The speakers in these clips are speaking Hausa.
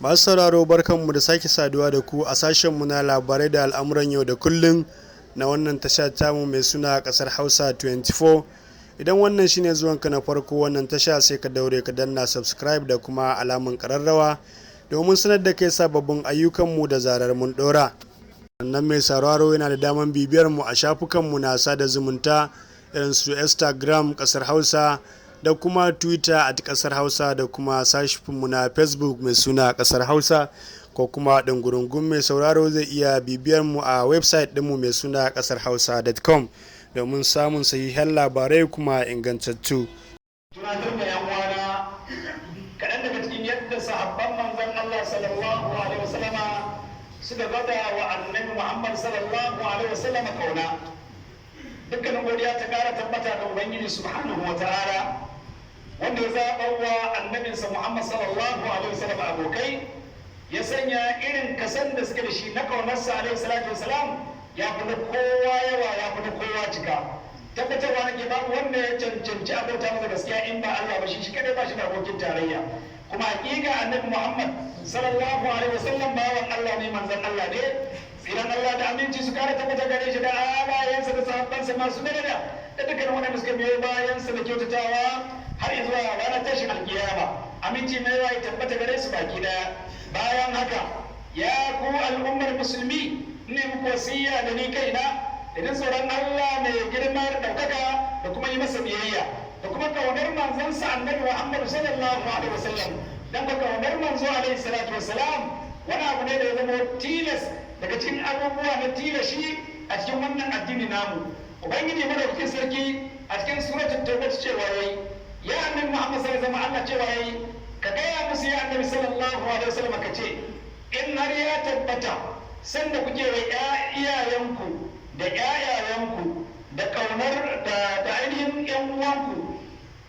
Masu sauraro, barkanmu da sake saduwa da ku a sashenmu na labarai da al'amuran yau da kullum na wannan tasha tamu mai suna Kasar Hausa 24. Idan wannan shine zuwanka na farko wannan tasha, sai ka daure ka danna subscribe da kuma alamun kararrawa domin sanar da kai sababbin ayyukanmu da zarar mun dora. Sannan mai sauraro yana da daman bibiyar mu a shafukanmu na sada zumunta irin su Instagram Kasar Hausa da kuma Twitter @KasarHausa da kuma sashinmu na Facebook mai suna Kasar Hausa, ko kuma ɗungurungun mai sauraro zai iya bibiyar mu a website ɗinmu mai suna kasarhausa.com domin samun sahihan labarai kuma ingantattu. Tunatar da yan uwana kaɗan daga cikin yadda sahabban manzon Allah sallallahu alaihi wasallama suka gwada wa Annabi Muhammad sallallahu alaihi wasallama kauna. Dukkanin godiya ta ƙara tabbata ga Ubangiji subhanahu wa ta'ala, wanda ya zaɓa wa annabinsa Muhammad sallallahu alaihi wasallam abokai, ya sanya irin kasan da suke da shi na kaunarsa alaihi salatu wasalam ya fi na kowa yawa, ya fi na kowa cika. Tabbatarwa nake babu wanda ya cancanci abota masa gaskiya in ba Allah ba, shi shi kadai, ba shi da abokin tarayya. Kuma hakika Annabi Muhammad sallallahu alaihi wasallam bawan Allah ne, manzon Allah ne. Tsiran Allah da aminci su kara tabbata gare shi da alayensa da sahabbansa masu daraja da dukkan waɗanda suka biyo bayansa da kyautatawa har zuwa ranar tashin alkiyama. Aminci mai yawa ya tabbata gare su baki daya. Bayan haka, ya ku al'ummar musulmi, ne muku wasiya da ni kaina da jin tsoron Allah mai girma da ɗaukaka da kuma yi masa biyayya da kuma kaunar manzansa Annabi Muhammad sallallahu alaihi wasallam. Dan ka kaunar manzo alaihi salatu wasalam wani abu ne da ya zama tilas daga cikin abubuwa na tilashi a cikin wannan addini namu. Ubangiji Madaukakin Sarki a cikin Suratul Tauba cewa yayi, ya Annabi Muhammad sallallahu alaihi wasallam, Allah cewa yayi, ka gaya musu, ya Annabi sallallahu alaihi wasallam, ka ce in har ya tabbata sanda kuke wa iyayenku da ƴaƴayenku da kaunar da ainihin ƴan uwanku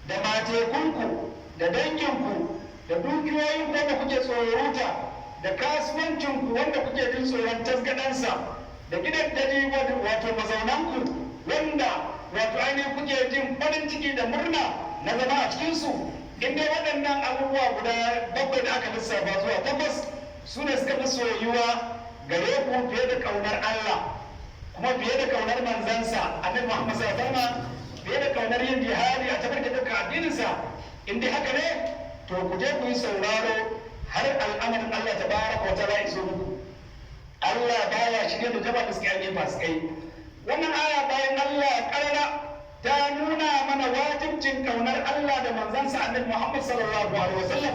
da matekunku da danginku da dukiyoyinku wanda kuke tsoronta da kasuwancinku wanda kuke jin tsoron tasgadansa da gidan daji, wato mazaunanku wanda wato ainihin kuke jin farin ciki da murna na zama a cikinsu, in dai waɗannan abubuwa guda bakwai da aka lissafa zuwa takwas su ne suka fi soyuwa gare ku fiye da ƙaunar Allah, kuma fiye da ƙaunar manzansa Annabi Muhammad sallallahu alaihi wasallam, fiye da ƙaunar yin jihadi a tafarkin dukkan addininsa, in dai haka ne, to ku je ku yi sauraro har al'amarin Allah tabaraka wa ta'ala iso muku. Allah baya shirye da jama'a da suke ainihin fasikai. Wannan aya, bayan Allah, karara ta nuna mana wajibcin kaunar Allah da manzansa Annabi Muhammad sallallahu alaihi wasallam.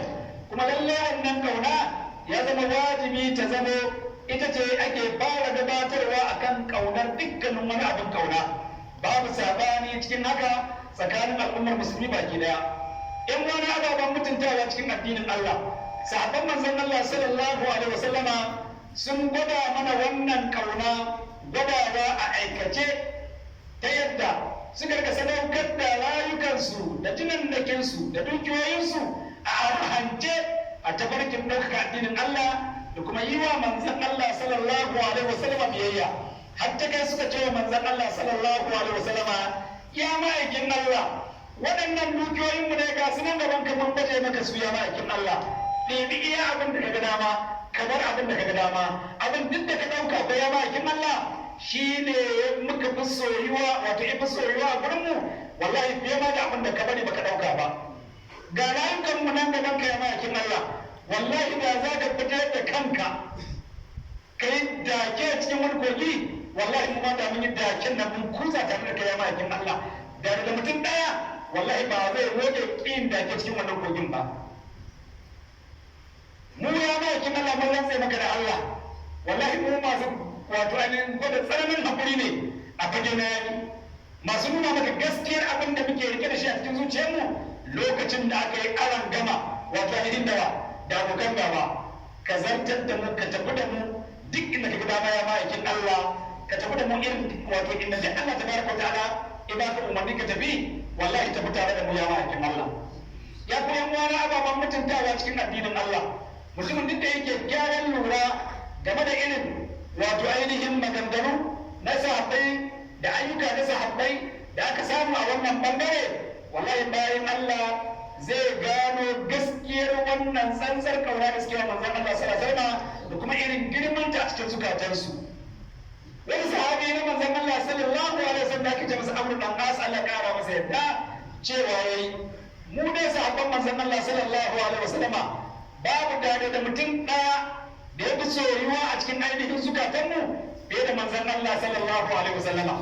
Kuma lalle wannan kauna ya zama wajibi ta zama ita ce ake fara gabatarwa akan kaunar dukkanin wani abin kauna. Babu sabani cikin haka tsakanin al'ummar musulmi baki daya. In wani ababen mutuntawa cikin addinin Allah, sahabban manzon Allah sallallahu alaihi wasallama sun gwada mana wannan kauna gwadawa a aikace, ta yadda suka rika sadaukar da rayukansu da jinannakinsu da dukiyoyinsu a arhance a tafarkin ɗaukaka addinin Allah da kuma yi wa manzon Allah sallallahu alaihi wasallama biyayya. Har ta kai suka ce wa manzon Allah sallallahu alaihi wasallama, ya ma'aikin Allah, waɗannan dukiyoyinmu ne, ga su nan gaban ka, mun baje maka su, ya ma'aikin Allah. Ɗebi iya abin da ka ga dama, kamar abin da ka ga dama. Abin duk da ka ɗauka ko, ya ma'aikin Allah, shi ne muka fi soyuwa, wato ya fi soyuwa a gurinmu wallahi fiye ma da abin da ka bari baka ɗauka ba. Ga rayukan mu nan gaban ka, ya ma'aikin Allah. Wallahi da za ka fitar da kanka ka yi dake cikin wani kogi, wallahi mu ma da mun yi daken nan, mun kusa tare da kai, ya ma'aikin Allah. Da da mutum ɗaya wallahi ba zai roge ƙin dake cikin wannan kogin ba. Mu, ya ma'aikin Allah, mun rantse maka da Allah, wallahi mu masu wato ainihin gwada tsananin hakuri ne a fage na yaƙi, masu nuna maka gaskiyar abin da muke rike da shi a cikin zuciyarmu lokacin da aka yi aron gama, wato ainihin dawa da abokan gaba. Ka zartar da mu, ka tafi da mu duk inda ka ga dama, ya ma'aikin Allah. Ka tafi da mu irin wato inda duk Allah tabaraka wa ta'ala ya baka umarni ka tafi, wallahi tafi tare da mu, ya ma'aikin Allah. Ya ku yan uwana ababen mutuntawa cikin addinin Allah, mutumin duk da yake gyaran lura game da irin wato ainihin maganganu na sahabbai da ayyuka na sahabbai da aka samu a wannan bangare, wallahi bayan Allah zai gano gaskiyar wannan tsantsar kauna da suke wa manzon Allah sallallahu alaihi wasallam da kuma irin girman ta a cikin zukatansu. Wani sahabi na manzon Allah sallallahu alaihi wasallam da ake ce masa Amr dan As, Allah kara masa yadda, cewa yayi mu dai sahabban manzon Allah sallallahu alaihi wasallam babu dare da mutum daya da ya fi soyuwa a cikin ainihin zukatanmu fiye da manzon Allah sallallahu alaihi wasallama.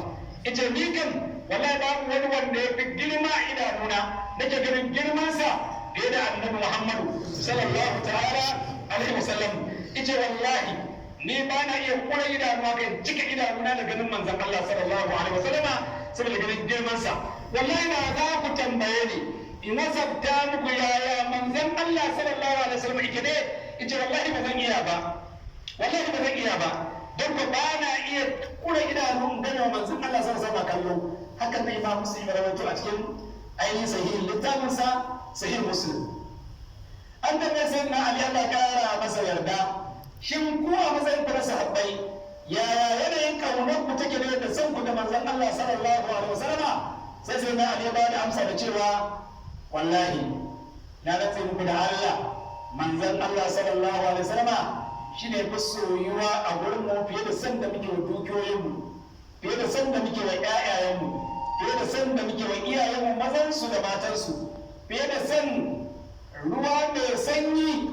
Ita ni kan wallahi babu wani wanda ya fi girma a idanuna nake ganin girmansa fiye da Annabi Muhammadu sallallahu ta'ala alaihi wasallam. Ita wallahi ni ba na iya kura idanuwa kai cika idanuna da ganin manzon Allah sallallahu alaihi wasallama saboda ganin girmansa. Wallahi na za ku tambaye ni in wasafta muku yaya manzon Allah sallallahu alaihi wasallam yake ne, ita wallahi ba zan iya ba, wallahi ba zan iya ba, don ko ba na iya kura idanu in gane wa manzon Allah sallallahu alaihi wasallam kallo. Hakan ne Imam Muslim ya rawaito a cikin ainihin sahihin littafinsa Sahih Muslim. An tambaye Sayyidina Ali, Allah kara masa yarda, shin ku a matsayin ku na sahabbai yaya yanayin kaunar ku take ne da son ku da manzon Allah sallallahu alaihi wasallama? Sai Sayyidina Ali ya ba da amsa da cewa wallahi na rantse muku da Allah, manzon Allah sallallahu alaihi wasallama shine fi soyuwa a gurin mu fiye da san da muke wa dukiyoyin mu, fiye da san da muke wa ƴaƴayen mu, fiye da san da muke wa iyayen mu mazan su da matan su, fiye da san ruwa mai sanyi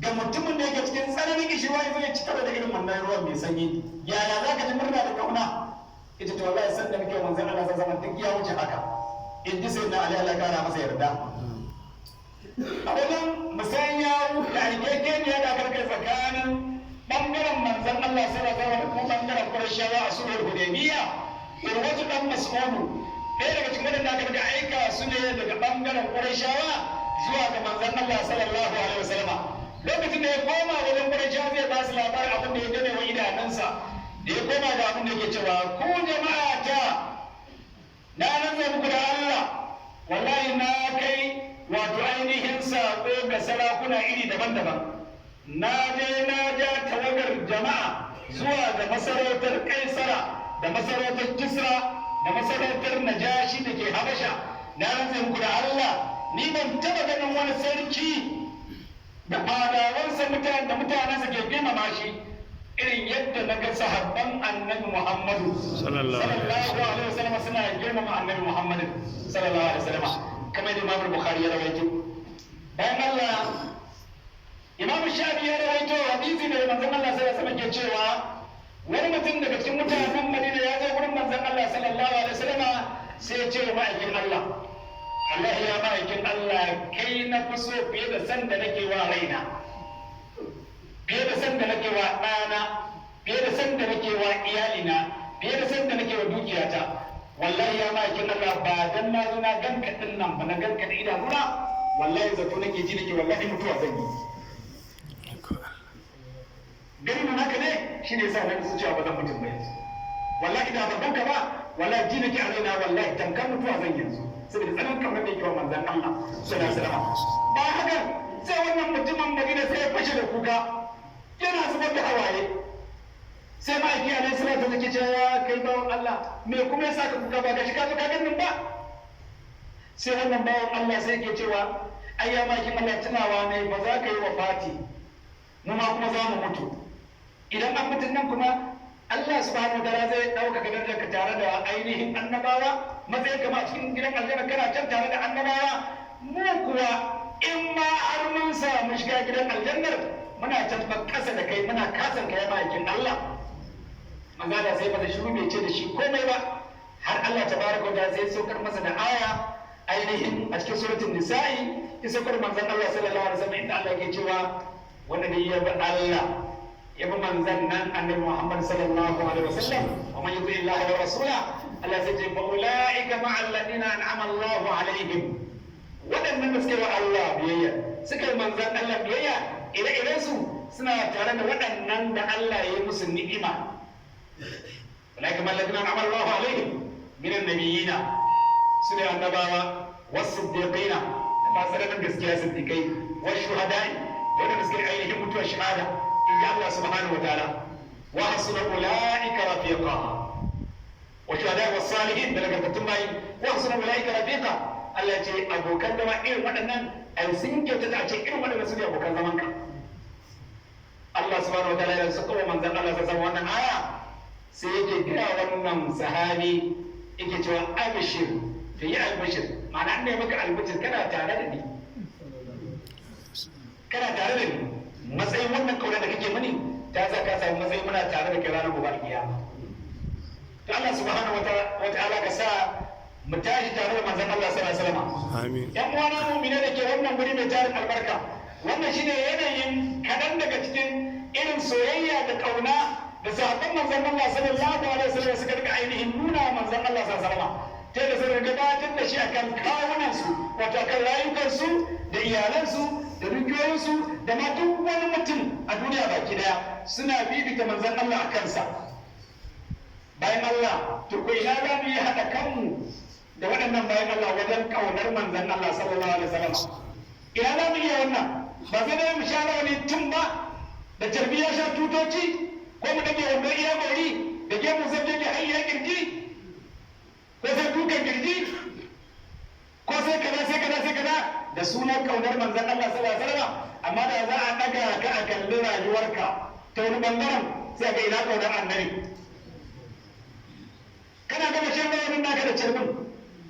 ga mutumin da yake cikin tsananin kishirwa ya zai ci da irin wannan ruwan mai sanyi, yaya za ka ji murna da kauna? Ita to wallahi san da muke wa manzon Allah sallallahu alaihi wasallam duk ya wuce haka, in ji Sayyidina Ali, Allah kara masa yarda. A wajen musayan yawu da aikekeniya da aka kai tsakanin bangaren manzon Allah sallallahu alaihi wasallam da kuma bangaren Qurayshawa a sulhul Hudaybiyya, Urwatu dan Mas'udu ɗaya daga cikin waɗanda aka daga aika su ne daga bangaren Qurayshawa zuwa ga manzon Allah sallallahu alaihi wasallam. Lokacin da ya koma wajen Qurayshawa zai ba su labarin abin da ya gane wa idanunsa, da ya koma ga abin da yake cewa, ku jama'a ta, na rantsa muku da Allah, wallahi na kai wato ainihin saƙo ga sarakuna iri daban-daban, na je na ja tawagar jama'a zuwa ga masarautar Kaisara da masarautar Kisra da masarautar Najashi da ke Habasha. Na rantsa muku da Allah, ni ban taɓa ganin wani sarki da fadawansa mutane da mutanensa ke girmama shi irin yadda na ga sahabban Annabi Muhammadu Sallallahu alaihi sallallahu alaihi wasallam suna girmama Annabi Muhammadu sallallahu alaihi wasallam, kamar da Imam Bukhari ya rawaito. Bayan Allah, Imam Shafi ya rawaito hadisi da manzon Allah sallallahu alaihi wasallam ke cewa wani mutum daga cikin mutanen Madina ya zo gurin manzon Allah sallallahu alaihi wasallam, sai ya ce wa ma'aikin Allah, Allah ya ma'aikin Allah, kai na fi so fiye da san da nake wa raina, fiye da san da nake wa ɗana, fiye da san da nake wa iyalina, fiye da san da nake wa dukiyata. Wallahi ya ma'aikin Allah, ba dan na zo na ganka din nan ba, na ganka da idanuna, wallahi zato nake ji nake wallahi mutuwa zan yi. Ganin nan haka ne shi ne yasa na su cewa ba zan mutum ba yanzu. Wallahi da ban ganka ba, wallahi ji nake a raina wallahi tamkar mutuwa zan yanzu, saboda tsananin kamar da yake wa manzon Allah sallallahu alaihi wasallam. Ba haka sai wannan mutumin Madina sai ya fashe da kuka yana zubar da hawaye. Sai ma'aiki alaihi salatu take cewa, kai bawan Allah, me kuma yasa ka kuka? Ba ka shi ka zo ka ganin ba? Sai wannan bawan Allah sai ke cewa, ai ya ma'aikin Allah, tunawa ne ba za ka yi wafati, mu ma kuma za mu mutu. Idan an mutun nan kuma Allah subhanahu wa ta'ala zai ɗaukaka darajarka tare da ainihin annabawa, matsayin kama a cikin gidan aljanna kana can tare da annabawa. Mu kuwa in ma har mun samu shiga gidan aljannar, muna can ba kasa da kai, muna kasan kai ma'aikin Allah. Manzala sai masa shiru, bai ce da shi komai ba, har Allah tabaraka wa ta'ala sai saukar masa da aya ainihin a cikin suratul Nisa'i, ya saukar manzon Allah sallallahu alaihi wasallam, inda Allah ke cewa wanda ne ya bi Allah ya bi manzon nan Annabi Muhammad sallallahu alaihi wasallam, wa man yuti Allah wa rasula, Allah sai ce fa ulaika ma'a alladhina an'ama Allahu alaihim. Waɗannan da suka yi wa Allah biyayya, suka yi manzon Allah biyayya, ire-iren su suna tare da waɗannan da Allah ya yi musu ni'ima. Ulaika ma'a alladhina an'ama Allahu alaihim minan nabiyina, su ne annabawa, wasu siddiqina, da masu ranar gaskiya siddiqai, wasu shuhada'i, wanda suka yi ainihin mutuwar shahada, in ji Allah subhanahu wa ta'ala, wa hasuna ulaika rafiqa, wa shuhada'i was salihin, da nagartattun bayi, wa hasuna ulaika rafiqa. Allah ce abokan zama irin waɗannan ai sun kyautata a ce irin waɗannan su ne abokan zaman ka. Allah subhanahu wa ta'ala ya saka wa manzon Allah sallallahu alaihi wannan aya, sai yake gaya wannan sahabi, yake cewa abshir, to yi albishir, ma'ana an ne maka albishir, kana tare da ni, kana tare da ni. Matsayin wannan kauna da kake mani ta sa ka samu matsayin muna tare da kai ranar gobe kiyama. To Allah subhanahu wa ta'ala ka sa mu tashi tare da manzon Allah sallallahu alaihi wasallam. Amin. Yan uwana mu'mina da ke wannan guri mai tarin albarka, wannan shine yanayin kaɗan daga cikin irin soyayya da ƙauna da sahabban manzon Allah sallallahu alaihi wasallam suka rika ainihin nuna manzon Allah sallallahu alaihi wasallam, ta da suka gabatar da shi akan kawunansu, wato akan rayukansu da iyalansu da dukiyoyinsu da ma duk wani mutum a duniya baki daya, suna bibita manzon Allah a kansa. Bayan Allah, to ko ina za mu yi haɗa kanmu da waɗannan bayan Allah wajen ƙaunar manzon Allah sallallahu alaihi wasallam? Ina za mu iya wannan? Ba sai dai mu sha rawani tun ba da carbi ya sha tutoci, ko mu dage wando iya gori da gemu sai dage har iya kirji, ko sai dukan kirji, ko sai kaza sai kaza sai kaza da sunan kaunar manzon Allah sallallahu alaihi wasallam. Amma da za a daga ka a kalli rayuwarka ta wani bangaren, sai ga ina kaunar annabi? Kana gama shan rawanin naka da carbin,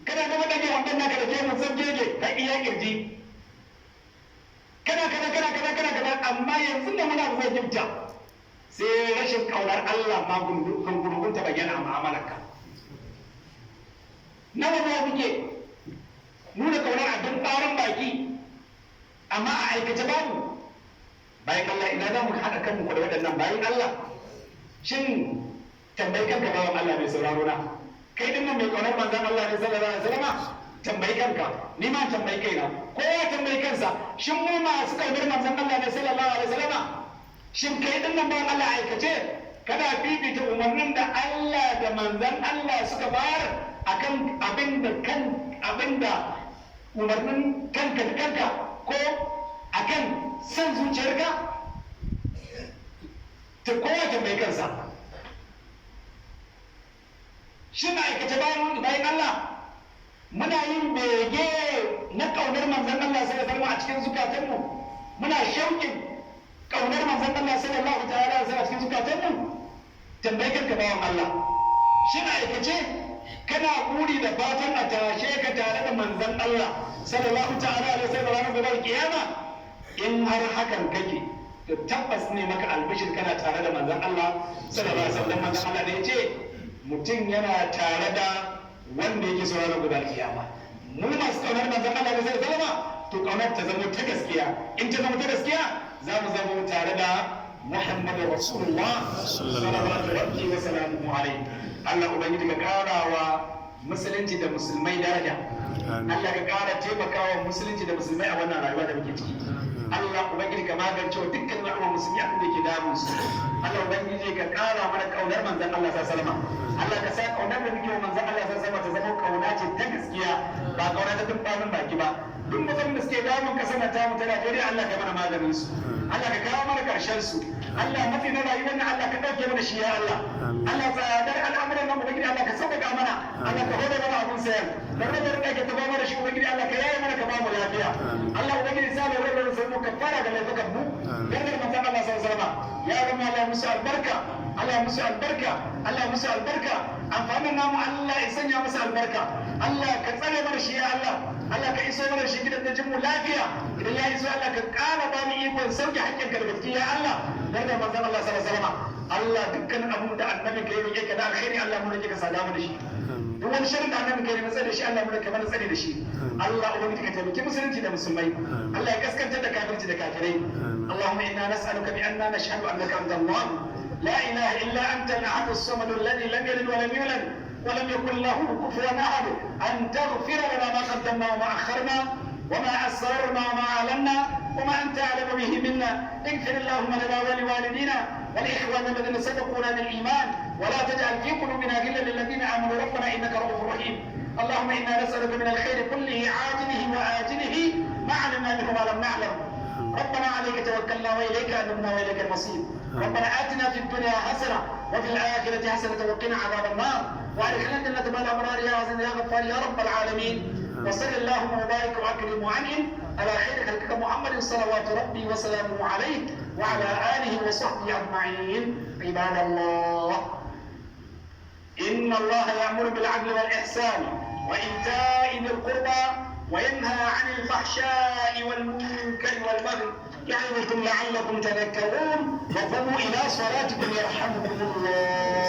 kana gama dage wandon naka da gemu sai gege har iya kirji, kana kana kana kana kana kana, amma yanzu da muna zai gifta, sai rashin kaunar Allah ma gungurgun ta bayyana a mu'amalarka. Nawa nawa muke nuna kaunar a duk ɓarin baki, amma a aikace babu? Bayan Allah, ina za mu haɗa kanmu da waɗannan bayan Allah? Shin tambayi kanka, bawan Allah mai sauraro na, kai din nan mai kaunar manzon Allah ne sallallahu alaihi wasallam? Tambayi kanka, ni ma tambayi kaina, kowa tambayi kansa, shin mu masu kaunar manzon Allah ne sallallahu alaihi wasallam? Shin kai din nan, bawan Allah, aikace kana fifita umarnin da Allah da manzon Allah suka bayar akan abin da kan abin da umarnin kanka da kanka, ko akan son zuciyarka? Ta kowa tambayi kansa. Shin aikace, bayan Allah, muna yin bege na ƙaunar manzon Allah sallallahu alaihi wasallam a cikin zukatanmu? Muna shauƙin ƙaunar manzon Allah sallallahu ta'ala alaihi wasallam a cikin zukatanmu? Tambayi kanka, bawan Allah. Shin aikace kana buri da fatan a tashe ka tare da manzon Allah sallallahu ta'ala alaihi wasallam ranar gobe kiyama? In har hakan kake, to tabbas ne maka albishir, kana tare da manzon Allah sallallahu alaihi wasallam. Manzon Allah ne ya ce mutum yana tare da wanda yake so ranar gobe kiyama. Mu masu kaunar manzon Allah ne sallallahu alaihi wasallam, to kaunar ta zama ta gaskiya. In ta zama ta gaskiya, za mu zama tare da Muhammadu Rasulullah sallallahu alaihi wa sallam. Allah ubangiji ka karawa musulunci da musulmai daraja. Allah ka kara taimakawa musulunci da musulmai a wannan rayuwa da muke ciki. Allah ubangiji ka magance wa dukkan al'ummar musulmi abin da ke damun su. Allah ubangiji ka kara mana kaunar manzon Allah sallallahu alaihi wasallam. Allah ka sa kaunar da muke wa manzon Allah sallallahu alaihi wasallam ta zama kauna ce ta gaskiya, ba kauna ta dubbanin baki ba. Duk matsalolin da suke damun kasar nan tamu ta Najeriya, Allah ka mana maganin su, Allah ka kawo mana karshen su. Allah, mafi na rayuwar nan, Allah ka dauke mana shi ya Allah. Allah, tsadar al'amuran nan, ubangiji Allah ka sauƙaƙa mana. Allah ka hore mana abun sayan da rabar da ke taba mana shi. Ubangiji Allah ka yaye mana, ka ba mu lafiya. Allah ubangiji sa mu rabar sai mu kafara da laifukan mu dangane manzon Allah sallallahu alaihi wasallam. Ya rama, Allah musu albarka, Allah musu albarka, Allah musu albarka. Amfanin namu, Allah ya sanya masa albarka. Allah ka tsare mana shi ya Allah. Allah ka iso mana shi gidan da mu lafiya. Idan ya iso, Allah ka ƙara ba mu ikon sauke haƙƙin ka da gaskiya ya Allah, dan da manzon Allah sallallahu alaihi wasallam. Allah, dukkan abun da annabi ka yi roƙe ka da alkhairi, Allah mu roƙe ka sada mu da shi. Duk wani sharri da annabi ka yi tsare da shi, Allah mu roƙe mana tsare da shi. Allah ubangiji ka taimaki musulunci da musulmai. Allah ya kaskantar da kafirci da kafirai. اللهم انا نسالك باننا نشهد انك انت الله لا اله الا انت الاحد الصمد الذي لم يلد ولم يولد ولم يكن له كفوا احد ان تغفر لنا ما قدمنا وما اخرنا وما اسررنا وما اعلنا وما انت اعلم به منا. اغفر اللهم لنا ولوالدينا ولاخواننا الذين سبقونا بالايمان، ولا تجعل في قلوبنا غلا للذين امنوا، ربنا انك رؤوف رحيم. اللهم انا نسالك من الخير كله عاجله واجله، ما علمنا منه ما لم نعلم. ربنا عليك توكلنا واليك انبنا واليك المصير. ربنا اتنا في الدنيا حسنه وفي الاخره حسنه وقنا عذاب النار، وادخلنا الجنه مع الابرار يا عزيز يا غفار يا رب العالمين. وصل اللهم وبارك واكرم وانعم على خير خلقك محمد صلوات ربي وسلامه عليه وعلى اله وصحبه اجمعين. عباد الله، إن الله يأمر بالعدل والإحسان وإيتاء ذي القربى وينهى عن الفحشاء والمنكر والبغي يعظكم لعلكم تذكرون. وقوموا إلى صلاتكم يرحمكم الله.